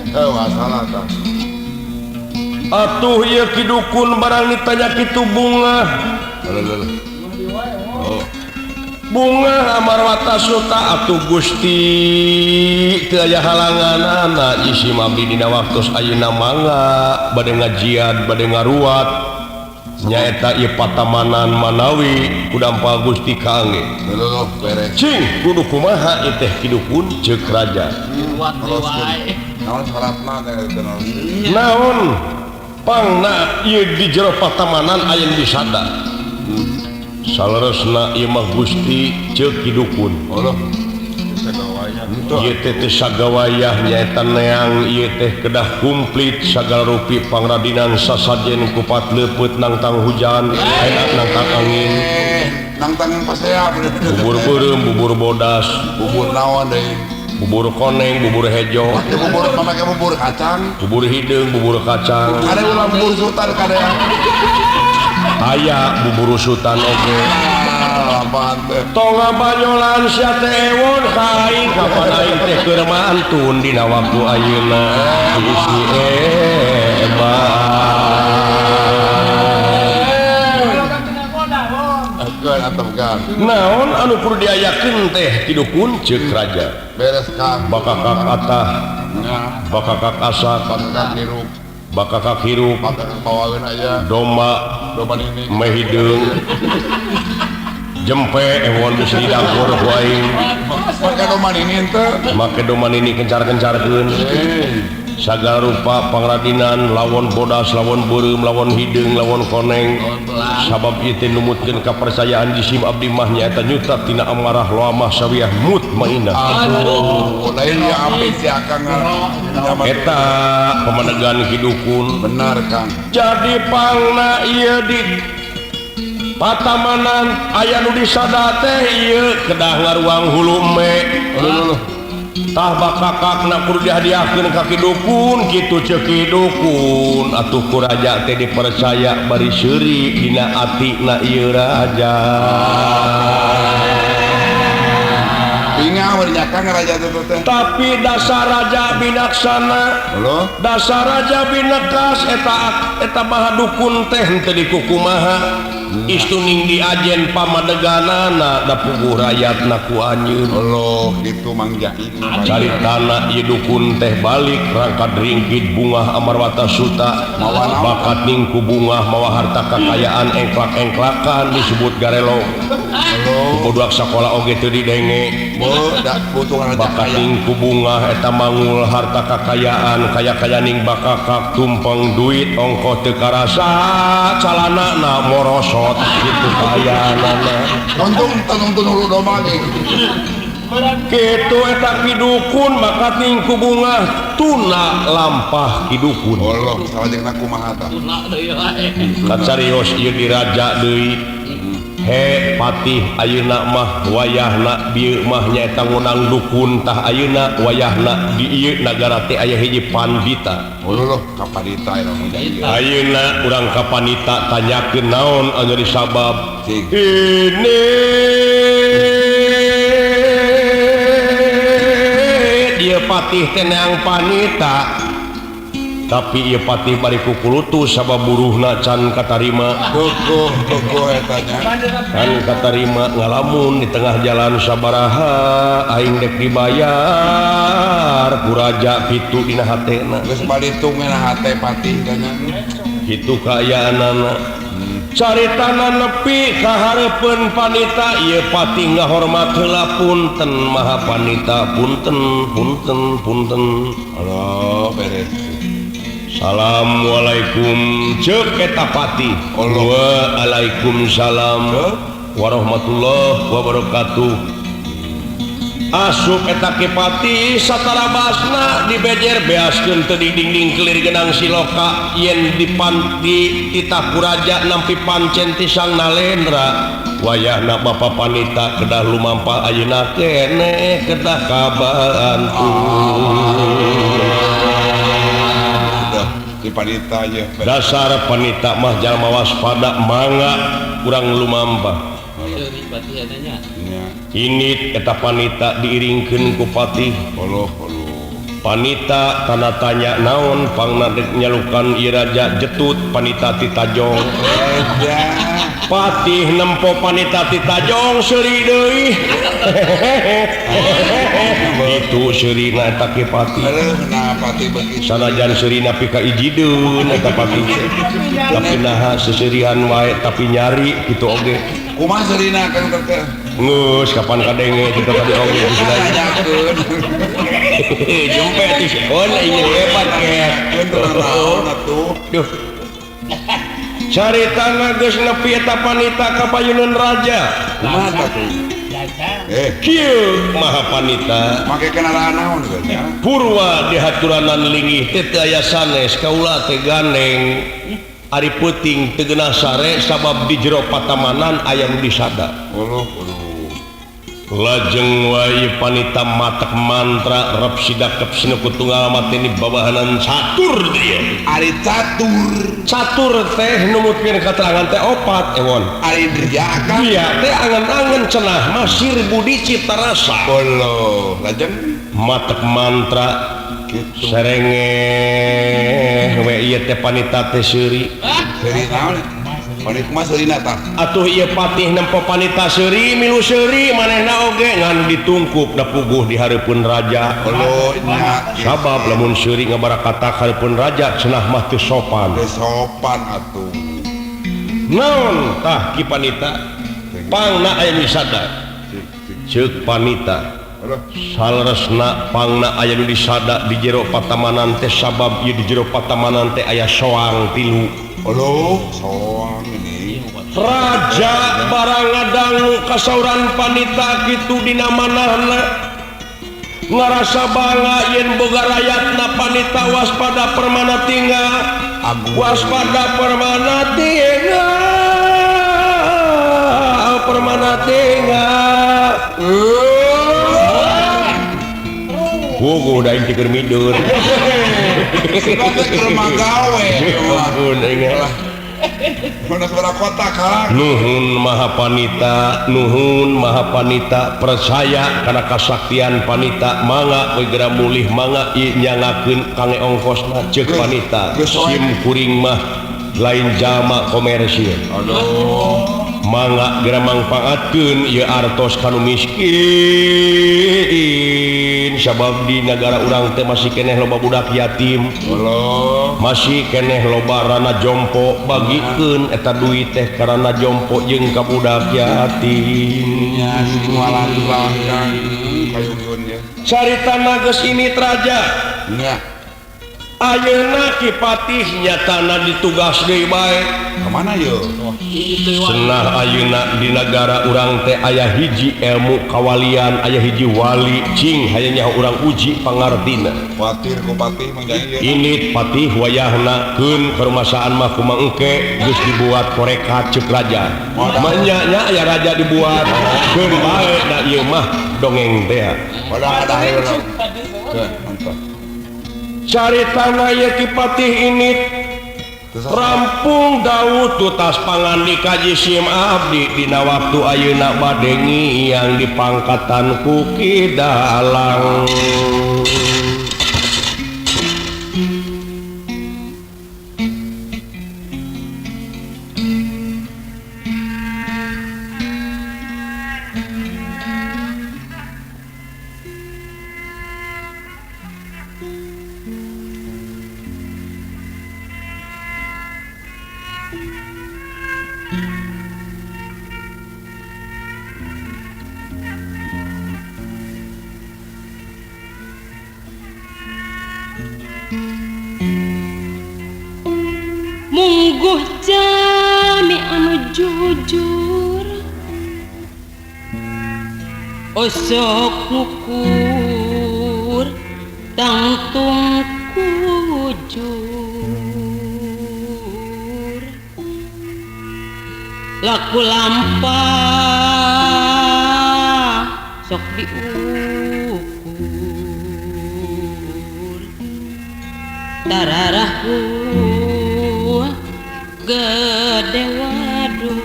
Heuh masalah tah.
Atuh ieu Ki Dukun barang ditanya kitu bungah.
Oh.
Bunga amarwata suta atuh Gusti teu aya halanganana isim abdi dina waktos ayeuna mangga bade ngajian bade ngaruat Nyaeta ieu patamanan manawi kudampal Gusti kaangge. Cing kudu kumaha ieu teh Ki Dukun ceuk raja.
Naon salatna teh
naon pangna ieu di jero patamanan aya nu disada. Saleresna ieu mah Gusti ceuk Ki Dukun. Ieu teh teu sagawayah nyaeta neang ieu teh kedah kumplit sagala rupi pangradinan sasajen kupat leupeut nangtang hujan enak nangtang angin
nangtang pasea
bubur beureum bubur bodas
bubur naon deui
bubur koneng bubur hejo
bubur make bubur kacang
bubur hideung bubur kacang
kade ulah bubur sultan kade
aya bubur sultan oge Tonga banyolan sia teh ewon ka aing kapan aing teh keur mantun dina waktu ayeuna isi eban naon anu kudu diayakeun teh Ki Dukun ceuk raja
beres Kang
bakakak atah bakakak asak
bakakak hirup
bakakak hirup
bakakak bawaeun aya
domba
domba nini
meh hideung jempe ewon geus didangkur ku aing
make domba nini teh
make domba nini kencar-kencarkeun sagala rupa pangradinan lawon bodas lawon beureum lawon hideung lawon koneng sabab ieu teh numutkeun kapercayaan jisim abdi mah nyaeta nyutat tina amarah loamah sawiyah mutmainah.
Aduh lain ya apik si Akang
eta pamadegan Ki Dukun
bener Kang
jadi pangna ieu di patamanan aya nu disada teh ieu kedah ngaruang hulu me tah bakakakna kudu dihadiahkeun ka Ki Dukun kitu ceuk Ki Dukun atuh ku raja teh dipercaya bari seuri dina atina ieu raja
bingah bari nyakang raja teh
tapi dasar raja binaksana dasar raja binekas eta eta maha dukun teh henteu dikukumaha istuning diajen pamadeganana da puguh rakyatna ku anjeun.
Allah kitu Mang Jai
caritana ieu dukun teh balik rangkat ringkit bungah Amarwata Suta bakat ning ku bungah mawa harta kakayaan engklak-engklakan disebut garelo budak sakola oge teu didenge bakat ning ku bungah eta mangul harta kakayaan kaya-kaya ning bakakak tumpeng duit ongkoh teu karasa calanana morosot gitu kayaanana
untung tenung hulu domba ge
kitu eta Ki Dukun bakat ning ku bungah tuna lampah Ki Dukun
Allah salajengna kumaha tah
tuna deui wae
kacarios ieu diraja deui he patih ayeuna mah wayahna bieu mah nyaeta ngunang dukun tah ayeuna wayahna di ieu nagara teh aya hiji pandita.
Allah ka pandita
ayeuna urang ka pandita tanyakeun naon anu disabab ini dia patih teh neang panita tapi ieu patih bari kukulutu sabab buruhna can katarima
kukuh kukuh eta nya
can katarima ngalamun di tengah jalan sabaraha aing dek dibayar ku raja kitu dina hatena
geus balitung na hate patih nya
kitu kaayaanana caritana nepi ka hareupeun panita ieu patih ngahormat heula punten maha panita punten punten punten
Allah beres.
Assalamualaikum ceuk eta patih. Waalaikumsalam warahmatullahi wabarakatuh. Asup eta Ki Patih satarabasna dibejer beaskeun teu dinding kelir genang siloka yen dipanti titah ku raja nampi pancen ti Sang Nalendra. Wayahna bapa panita kedah lumampah ayeuna keneh kedah kabantu.
Panita ya.
Dasar panita mah jalma waspada mangga kurang lumampah. Ini eta panita diiringkeun ku patih.
Allah Allah.
Panita tanda tanya naon pangna dek nyalukan ieu raja jetut panita ti tajong. Patih nempo panita ti tajong seuri deui. Itu seurina eta Ki Patih. Sanajan seurina pika ijideun eta patih. Tapi naha seserian wae tapi nyari kitu oge.
Kumaha seurina Kang teh?
Geus kapan kadenge kitu tadi oge geus nanyakeun. Jumpe ti oh ieu hebat ke. Duh. Caritana geus nepi eta panita ka payuneun raja.
Kumaha tah?
Kieu maha panita
make kendaraan naon geus?
Purwa dihaturanan linggih teh teu aya sanes kaula teh gandeng. Ari peuting teu geunah sare sabab di jero patamanan aya nu disada.
Uluh uluh.
Lajeng wae panita matek mantra rep sidakep sinuku tunggal mateni babahanan catur dia.
Ari catur.
Catur teh numutkeun katerangan teh opat ewon.
Ari dria kan?
Dria teh angen-angen cenah masir budi cipta rasa.
Uluh, lajeng
matek mantra
kitu.
Serenge we ieu teh panita teh seuri.
Seuri naon? Panit mah seurina tah.
Atuh ieu patih nempo panita seuri milu seuri manehna oge ngan ditungkup da puguh di hareupeun raja.
Uluh nya.
Sabab lamun seuri ngabarakatak hareupeun raja cenah mah teu sopan.
Teu sopan atuh.
Naon tah ki panita? Pangna aya nu disada. Ceuk panita. Saleresna pangna aya nu disada di jero patamanan teh sabab ieu di jero patamanan teh aya soang tilu.
Uluh, soang ini.
Raja barang ngadangu kasauran panita kitu dina manahna. Ngarasa bangga yen boga rayatna panita waspada permana tinggal. Waspada permana tinggal. Permana tinggal. Puguh da inti keur midur. Nuhun maha panita, nuhun maha panita percaya kana kasaktian panita mangga we geura mulih mangga ieu nyangakeun kange ongkosna ceuk panita. Sim kuring mah lain jalma komersil.
Aduh.
Mangga geura mangpaatkeun ieu artos ka nu miskin sabab di negara urang teh masih keneh loba budak yatim. Masih keneh loba rana jompo bagikeun eta duit teh karana jompo jeung ka budak yatim. Caritana geus ini raja.
Nya.
Ayeuna Ki Patih nyatana ditugas deui bae.
Ka mana yeuh?
Cenah ayeuna di nagara urang teh aya hiji ilmu kawalian, aya hiji wali cing hayang nyaho urang uji pangartina.
Kuatir ku Patih mah ieu.
Init Patih wayahna keun karumasaan mah kumaha engke geus dibuat koreka ceuk raja. Manya nya aya raja dibuat keun bae da ieu mah dongeng teh.
Padahal ada heula. Keun mantap.
Caritana ieu Ki Patih ini rampung Daud tutas pangandika jisim abdi dina waktu ayeuna bade ngiyang dipangkatan ku Ki Dalang.
Mungguh jami anu jujur osok ngukur tangtung kujur laku lampah sok diukur tararahku gede waduh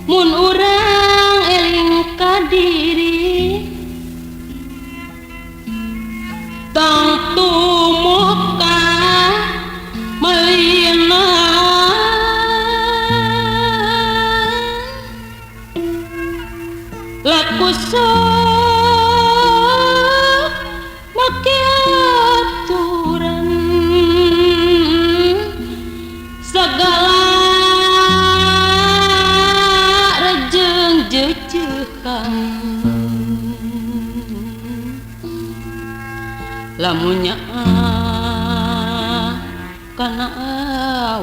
mun urang Lamunnya kana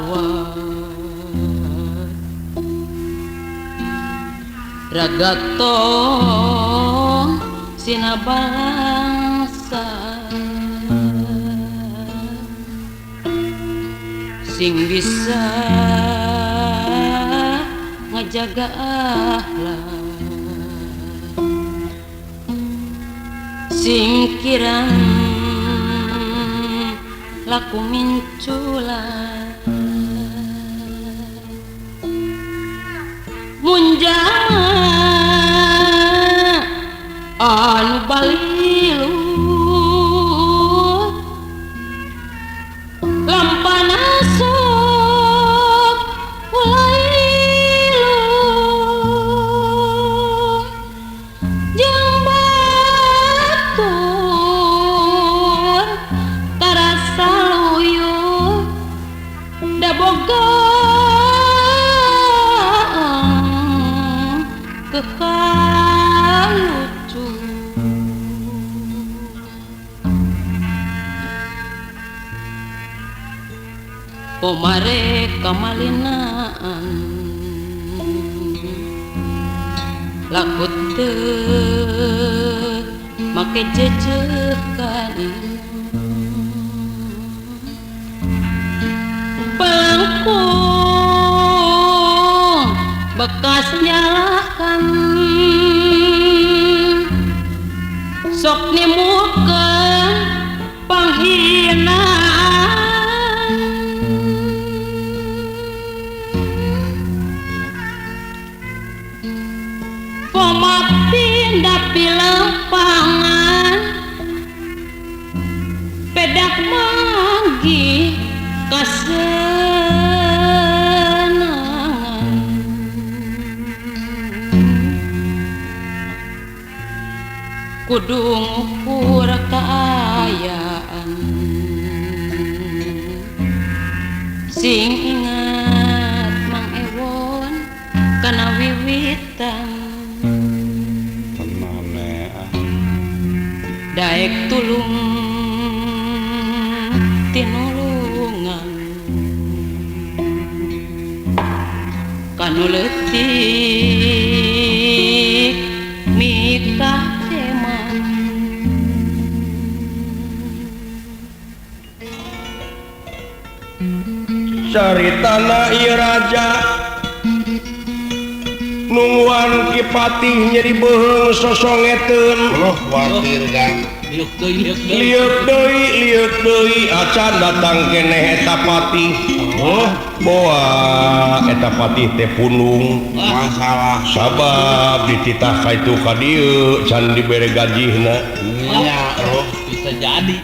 awak raga tong sina bangsa sing bisa ngajaga akhlak singkiran laku minculan munjana anu balilu lampana sok ulailu jeung batur tarasa luyuh da boga kekalucu pomare kamalinaan laku teu make jejeukan pelangkung bekas nyalahkan sok nimukeun panghinaan pomatinda pilempangan pedak manggih kasenangan kudu ngukur kaayaan sing ingat Mang Ewon kana wiwitan daek tulung tinulungan kanu leutik mikah eman
caritana ieu raja nungguan Ki Patih nyeri beuheung sosongeteun
loh watir kan
lieur deui acan datang keneh eta patih. Oh boa eta patih teh punung
masalah
sabab dititah ka itu ka dieu can dibere gajihna
nya oh bisa jadi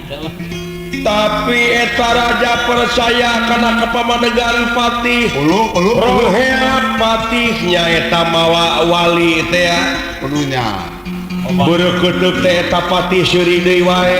tapi eta raja percaya kana kapamadegan patih rohea patihnya eta mawa wali teh
kudunya
Berketuk teh eta patih seuri deui wae.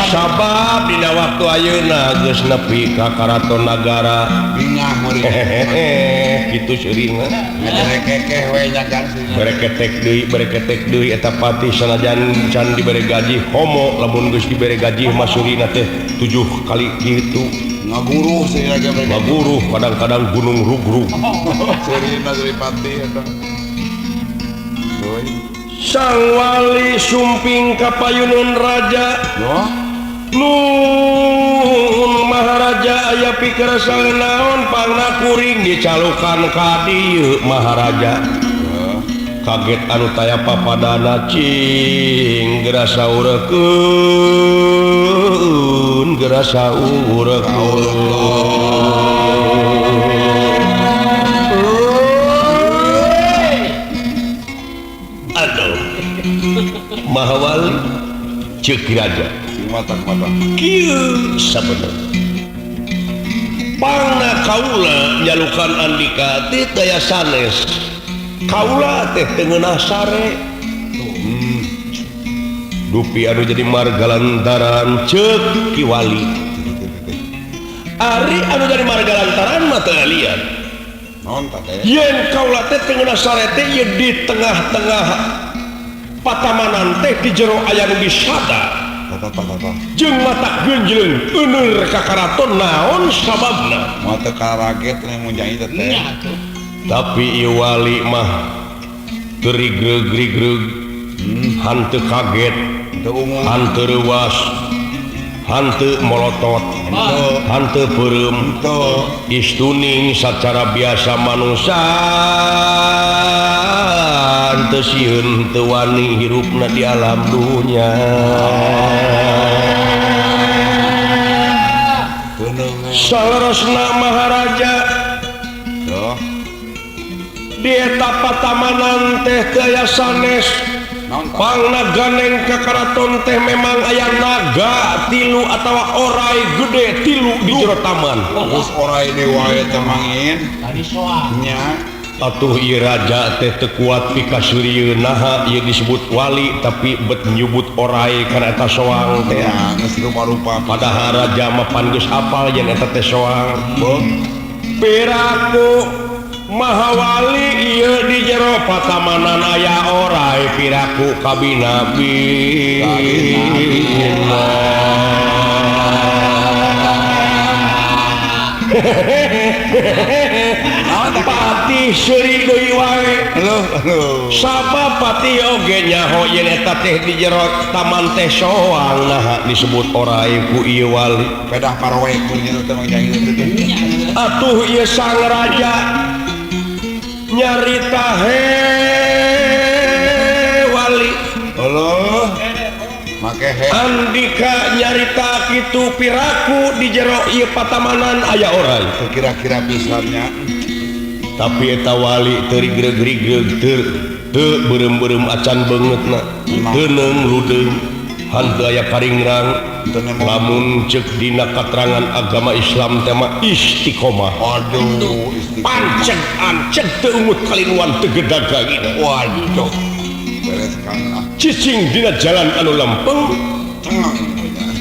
Sabab dina waktu ayeuna geus nepi ka karaton nagara.
Bingah meureun.
Kitu seurina.
Ngajerekekeh we nya kan.
Bereketek deui eta patih sanajan can dibere gaji homo lamun geus dibere gaji mah seurina teh 7 kali kitu.
Ngaguruh seurina ge bere.
Ngaguruh kadang-kadang gunung rugrug.
Seurina seuri patih eta. Doi.
Sang wali sumping kapayunun raja Nun Maharaja aya pikersa naon pangna kuring dicalukan ka dieu Maharaja kaget anu taya papadana cing gerasa urekeun gerasa urekeun. Mahawali ceuk raja
mata-mata
kieu sabenerna pangna kaula nyalukan andika teh daya sanes kaula teh teu ngeunah sare dupi anu jadi marga lantaran ceuk Ki Wali ari anu jadi marga lantaran mah teu ngalian
naon tah teh
yen kaula teh teu ngeunah sare teh ye di tengah-tengah patamanan teh di jero aya nu disada. Jeung matak genjleng euneur ka karaton naon sababna?
Moal teu karaget mun jai teh.
Tapi ieu wali mah teu rigreug-rigreug, hanteu kaget, hanteu reuwas, hanteu molotot, hanteu peureum, istuning sacara biasa manusia teu sieun teu wani hirupna di alam dunya. Salerosna Maharaja di eta patamanan teh teu aya sanes. Pangna ganeng ka karaton teh memang aya naga tilu atawa orai gede tilu di jero taman.
Geus orai deui wae teh mangin. Nya
atuh ieu raja teh teu kuat pikaseurieun naha ieu disebut wali tapi bet nyebut orai kana eta soang teh.
Geus rupa-rupa.
Padahal raja mah pan geus apal yen eta teh soang. Piraku Mahawali ieu di jero patamanan aya orai piraku kabinabi. Patih seuri deui wae. Sabab patih oge nyaho yen eta teh di jero taman teh soang naha disebut orai ku ieu wali.
Pedah paroek mun nya teh mang jai teh.
Atuh ieu sang raja nyarita he wali.
Halo. Make he.
Andika nyarita kitu piraku di jero ieu patamanan aya orai.
Kira-kira pisannya.
Tapi eta wali teu rigreug-rigreug teu teu beureum-beureum acan beungeutna. Teuneung ludeung hanteu aya karingrang. Lamun ceuk dina katerangan agama Islam teh mah istiqomah.
Aduh, istiqomah.
Panceg anceg teu ungut kalinuan teu gedag gagina.
Waduh. Beres Kang.
Cicing dina jalan anu lempeng,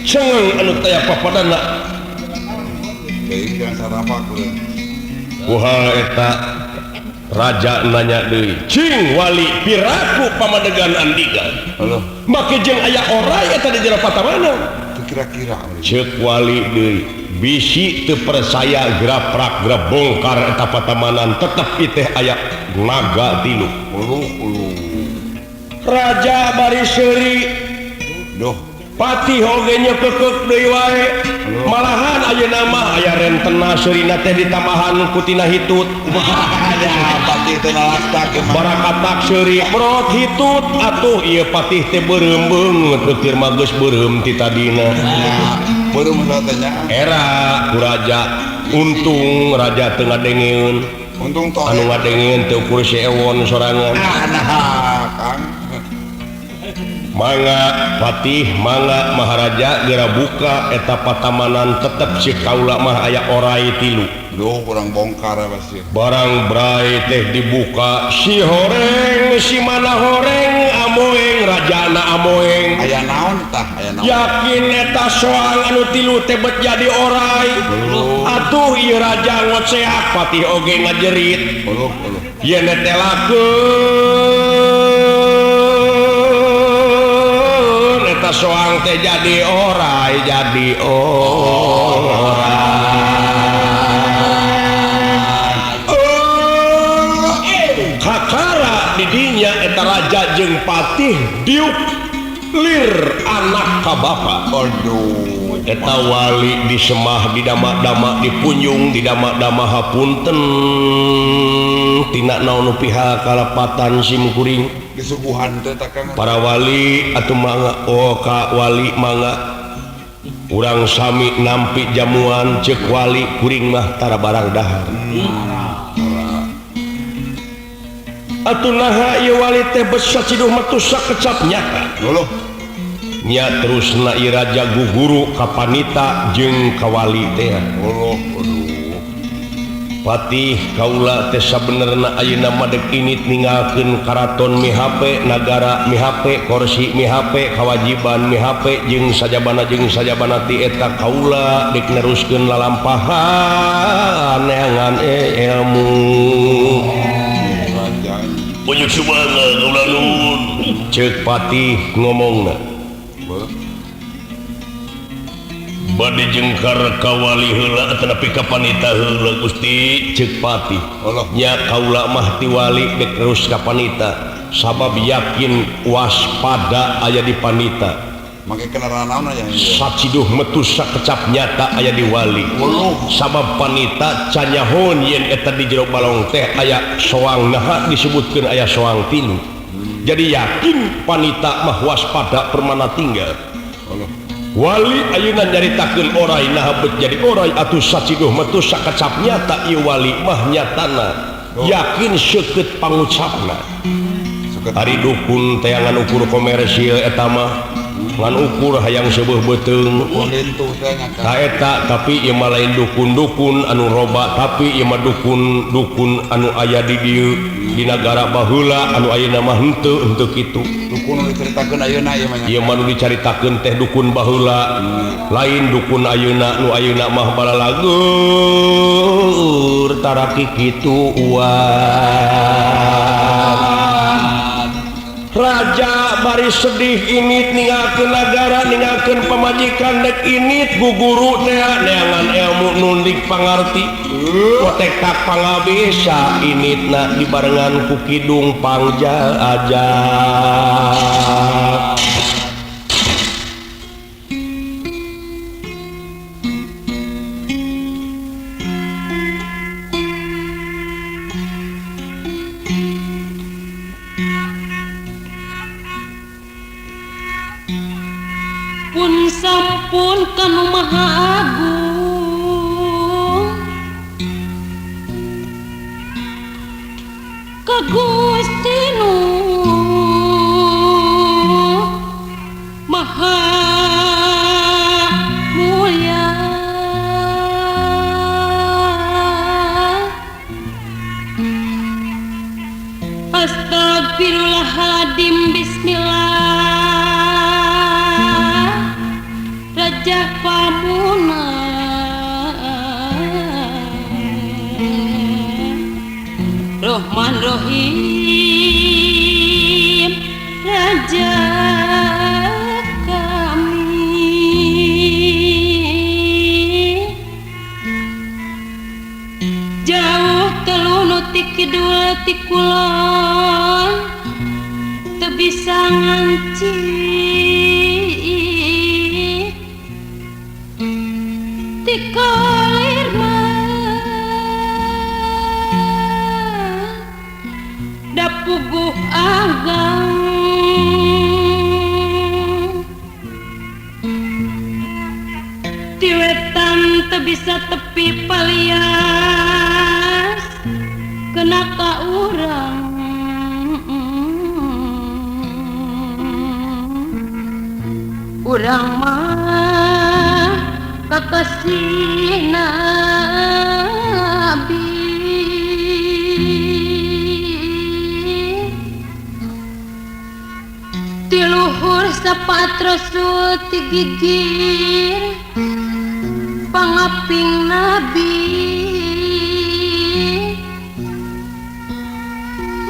cengang anu taya papadana.
Deui jangan sarapak we.
Wah eta raja nanya deui, "Cing wali piraku pamadegan andika?"
Halo.
Make jeung aya orai eta di jero patamanan.
Kira-kira
ceuk wali deui, bisi teu percaya graprak grabongkar eta patamanan tetep ieu teh aya naga tilu.
Uluh uluh.
Raja bari seuri.
Duh.
Patih oge nyekekeuk deui wae. Malahan ayeuna mah aya rentena seurina teh ditambahan ku tina hitut.
Patih teh nalaktak
barakatak seuri brot hitut atuh ieu patih teh beureum beungeut teu mah geus beureum ti tadina.
Beureum teh nya.
Era ku raja untung raja teu ngadengeun.
Untung toh
anu ngadengeun teu ukur si ewon sorangan.
Nah, Kang.
Mangga patih mangga maharaja geura buka eta patamanan tetep si kaula mah aya orai tilu.
Duh kurang bongkar pasti.
Barang brai teh dibuka si horeng si mana horeng amoeng rajana amoeng.
Aya naon tah aya naon.
Yakin eta soang anu tilu teh bet jadi orai. Atuh ieu raja ngoceak patih oge ngajerit.
Uluh uluh.
Yen teh lakeun eta soang teh jadi orai jadi orai. Kakara didinya eta raja jeung patih diuk lir anak ka bapa.
Aduh.
Eta wali disemah didamak-damak dipunjung didamak-damak hapunten tina naon nu pihak kalepatan simkuring
disuguhan teh Kang.
Para wali atuh mangga oh ka wali mangga urang sami nampi jamuan ceuk wali kuring mah tara barang dahar. Atuh naha ieu wali teh besa ciduh metu sakecap nyata.
Luluh.
Nya terusna ieu raja guguru ka panita jeung ka wali teh.
Luluh aduh.
Patih kaula teh sabenerna ayeuna mah dek init ninggalkeun karaton mihape nagara mihape korsi mihape kawajiban mihape jeung sajabana ti eta kaula dek neruskeun lalampahan neangan ilmu. Punyuk subana kaula nuhun. Ceuk patih ngomongna. Bade jengkar ka wali heula atanapi ka panita heula Gusti ceuk patih. Nya kaula mah ti wali dek terus ka panita sabab yakin waspada aya di panita.
Make kendaraan naon aya
saciduh metu sakecap nyata aya di wali. Sabab panita canyahon yen eta di jero balong teh aya soang naha disebutkeun aya soang tilu. Jadi yakin panita mah waspada permana tinggal. Wali ayeuna nyaritakeun orai naha bet jadi orai atuh saciduh metu sakecap nyata ieu wali mah nyatana yakin seukeut pangucapna. Ari dukun teangan ukur komersil eta mah ngan ukur hayang sebuah beuteung ta eta tapi ieu mah lain dukun-dukun anu roba tapi ieu mah dukun-dukun anu aya di dieu di nagara baheula anu ayeuna mah henteu henteu kitu.
Dukun nu dicaritakeun ayeuna ieu mah
ieu mah nu dicaritakeun teh dukun baheula lain dukun ayeuna nu ayeuna mah balalagur taraki kitu uang. Raja bari sedih init ninggalkeun nagara ninggalkeun pamajikan dek init guguru teh neangan ilmu nundik pangarti potek tak pangabisa initna dibarengan ku kidung pangja aja.
Pun sampun kanu maha agung ka Gusti nu maha mulia Astagfirullahaladzim bismillah Raja Pamuna Rahman Rahim Raja kami jauh telu ti kidul ti kulon teu bisa nganci tikalir mah dapuguh agang tiwetan teu bisa tepi palias kena ka urang urang mah kakasih Nabi tiluhur sapat rasul tigigir pangaping Nabi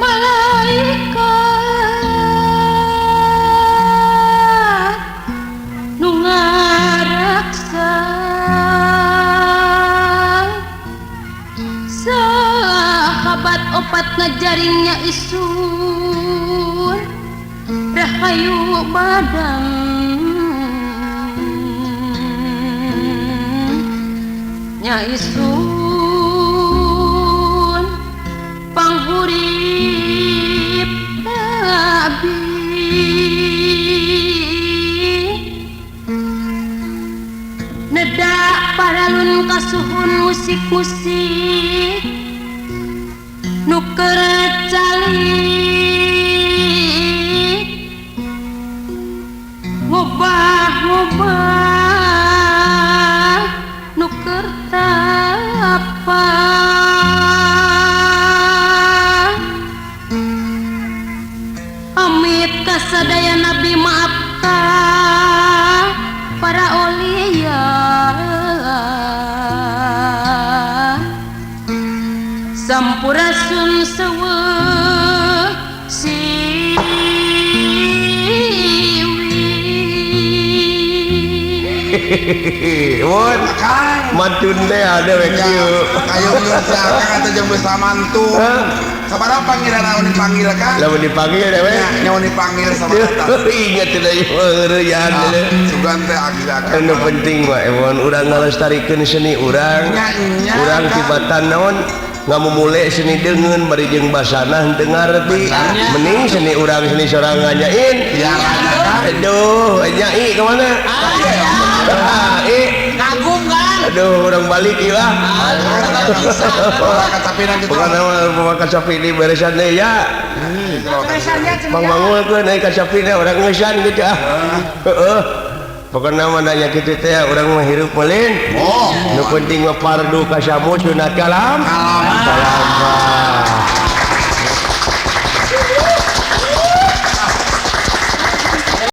malaikat nu ngaraksa sahabat opat ngajaringnya isun rahayu badang nya isun panghurip Nabi nedak paralun kasuhun musik-musik nu keur calik ngubah-ngubah nu keur tapa amit kasadaya Nabi maaf ka para aulia sampurasun seweuh siwi.
Won mantun teh ada we kieu.
Kayu geus akang atuh jeung geus samantu. Sabaraha panggilan lamun dipanggil Kang?
Lamun dipanggil we.
Nya mun dipanggil sabaraha.
Ingat teh heureuyan.
Sugan teh akang.
Anu penting mah Ewon urang ngalestarikeun seni urang. Urang tibatan naon ngamumule seni deungeun bari jeung basana henteu ngarti. Mending seni urang seni sorangan nyain. Aduh, nyai ka mana?
Kagum kan?
Aduh, urang balik ieu lah. Bukan nama kacapi di beresan deh ya. Bang Mangul naik kacapi deh orang ngeusan gitu ah. Heeh. Pokokna mah nanya kitu teh urang mah hirup melin. Nu penting mah fardu kasamu sunat kalam. Kalam.